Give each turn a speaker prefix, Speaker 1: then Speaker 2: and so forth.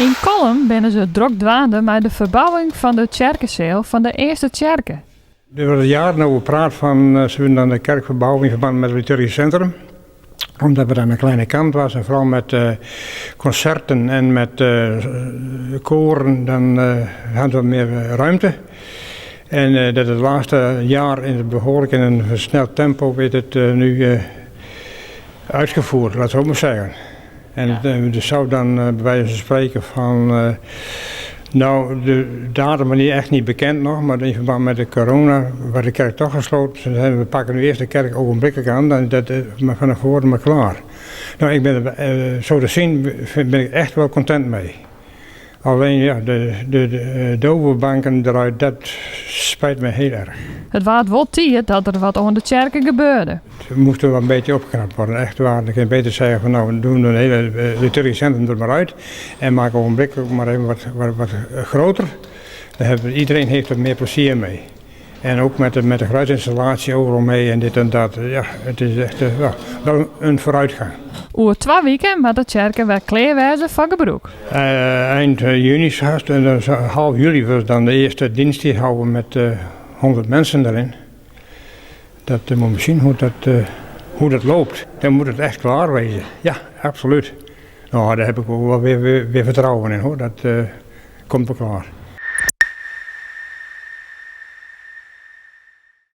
Speaker 1: Yn Kollum binne se drok dwaande mei de ferbouwing fan de tsjerkeseal fan de Eastertsjerke.
Speaker 2: Der wordt jaren over praat van eh, ze willen dan de kerk verbouwen in verband met het liturgisch centrum. Omdat het aan de kleine kant was en vooral met uh, concerten en met uh, koren, dan uh, hadden we meer ruimte. En dat het laatste jaar in het behoorlijk in een versneld tempo werd het nu uitgevoerd, laat ik zo maar zeggen. En ja. het zou dan bij wijze van spreken van nou, de datum is echt niet bekend nog, maar in verband met de corona werd de kerk toch gesloten. We pakken nu eerst de kerk ogenblikkelijk aan, dan dat maar vanaf voren maar klaar. Nou, ik ben er, zo te zien ben ik echt wel content mee. Alleen ja, de, de, de dovenbanken eruit, dat spijt me heel erg.
Speaker 1: It waard wol tiid dat der wat oan de tsjerke gebeurde.
Speaker 2: Het moest wel een beetje opgeknapt worden, echt waar. Dan kun je beter zeggen van nou, we doen een hele liturgisch centrum er maar uit. En maken ogenblikkelijk maar even wat, wat, wat groter. Dan hebben, iedereen heeft er meer plezier mee. En ook met de, met de geluidsinstallatie overal mee en dit en dat. Ja, het is echt ja, wel een vooruitgang.
Speaker 1: Oer twa wiken moat de tsjerke wer klear wêze foar gebrûk.
Speaker 2: Uh, eind juni haast, en dan half juli was dan de eerste dienst die houden met uh, 100 mensen erin. Dat uh, moet we zien hoe dat, hoe dat loopt. Dan moet het echt klaar wezen. Ja, absoluut. Nou, daar heb ik ook wel weer, weer, weer vertrouwen in hoor. Dat komt wel klaar.